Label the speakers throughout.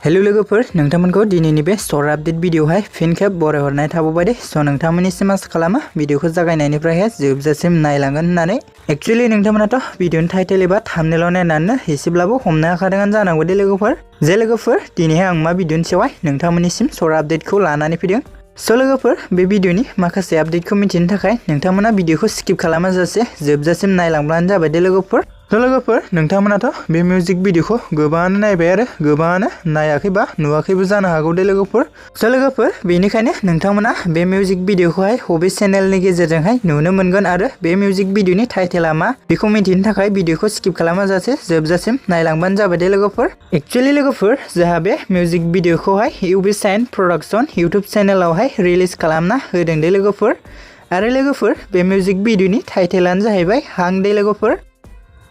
Speaker 1: hello लोगोफोर नोंथांमोनखौ दिनैनि बे शर्ट आपडेट भिडिअहाय फिन खेब बरायहरनाय थाबावबाय दे स' नोंथांमोननिसिम आसा खालामो भिडिअखौ जागायनायनिफ्रायहाय जोबजासिम नायलांगोन होननानै एक्चुअली नोंथांमोनाथ' भिडिअनि टाइटेल एबा थाम्बनेलाव नायनानैनो एसेब्लाबो हमनो हाखादोंआनो जानांगौ दे लोगोफोर दिनैहाय आं मा भिडिअनि सायावहाय नोंथांमोननिसिम शर्ट आपडेटखौ लानानै फैदों स' लोगोफोर बे भिडिअनि माखासे आपडेटखौ मिथिनो थाखाय नोंथांमोना भिडिअखौ स्किप खालामाजासे जोबजासिम नायलांब्लानो जाबाय दे लोगोफोर स' लोगोफोर नोंथांमोनाथ' बे मिउजिक भिडिअखौ गोबाङानो नायबाय आरो गोबाङानो नायाखैबा नुवाखैबो जानो हागौ दे लोगोफोर स' लोगोफोर बेनिखायनो नोंथांमोना बे मिउजिक भिडिअखौहाय बबे चेनेलनि गेजेरजोंहाय नुनो मोनगोन आरो बे मिउजिक भिडिअनि टाइटेला मा बेखौ मिथिनो थाखाय भिडिअखौ स्किप खालामाजासे जोबजासिम नायलांबानो जाबाय दे लोगोफोर एक्चुअली लोगोफोर जोंहा बे मिउजिक भिडिअखौहाय इउबि साइन प्रडाक्शन इउटुब चेनेलावहाय रिलिज खालामना होदों दे लोगोफोर आरो लोगोफोर बे मिउजिक भिडिअनि टाइटेलानो जाहैबाय हां दे लोगोफोर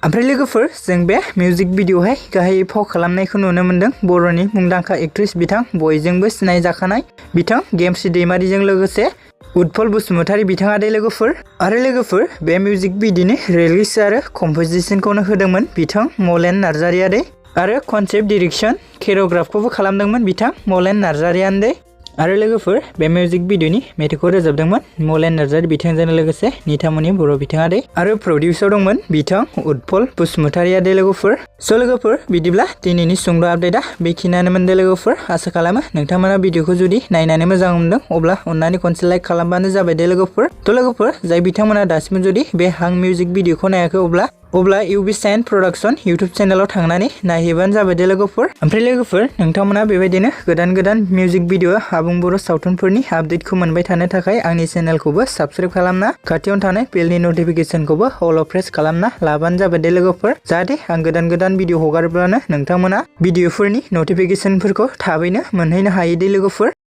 Speaker 1: ओमफ्राय लोगोफोर जों बे मिउजिक भिडिअहाय गाहायै फाव खालामनायखौ नुनो मोनदों बर'नि मुंदांखा एक्ट्रेस बिथां बयजोंबो सिनायजाखानाय बिथां गेमस्रि दैमारिजों लोगोसे उत्पल बसुमतारी बिथाङा दे लोगोफोर आरो लोगोफोर बे मिउजिक भिडिअनि रिलिज आरो कम्प'जिशनखौनो होदोंमोन बिथां मलेन नार्जारिया दे आरो कनसेप्ट डिरेक्सन केरिय'ग्राफखौबो खालामदोंमोन बिथां मलेन नार्जारियानो दे आरो लोगोफोर बे मिउजिक भिडिअनि मेथाइखौ रोजाबदोंमोन मलेन नार्जारि बिथांजों लोगोसे निथामनि बर' बिथाङा दे आरो प्रडिउसार दंमोन बिथां उत्पल बसुमतारिया दे लोगोफोर स' लोगोफोर बिदिब्ला दिनैनि सुंद' आपडेटआ बेखिनियानोमोन दे लोगोफोर आसा खालामो नोंथांमोना भिडिअखौ जुदि नायनानै मोजां मोनदों अब्ला अननानै खनसे लाइक खालामबानो जाबाय दे लोगोफोर थ' लोगोफोर जाय बिथांमोना दासिम जुदि बे हां मिउजिक भिडिअखौ नायाखै अब्ला इउबि साइन प्रडाक्शन इउटुब चेनेलाव थांनानै नायहैबानो जाबाय दे लोगोफोर ओमफ्राय लोगोफोर नोंथांमोना बेबायदिनो गोदान मिउजिक भिडिअ आबुं बर' सावथुनफोरनि आपडेटखौ मोनबाय थानो थाखाय आंनि चेनेलखौबो साबस्क्राइब खालामना खाथियावनो थानाय बेलनि नटिफिकेसनखौबो अल प्रेस खालामना लाबानो जाबाय दे लोगोफोर जाहाथे आं गोदान भिडिअ हगारब्लानो नोंथांमोना भिडिअफोरनि नटिफिकेसनफोरखौ थाबैनो मोनहैनो हायो दे लोगोफोर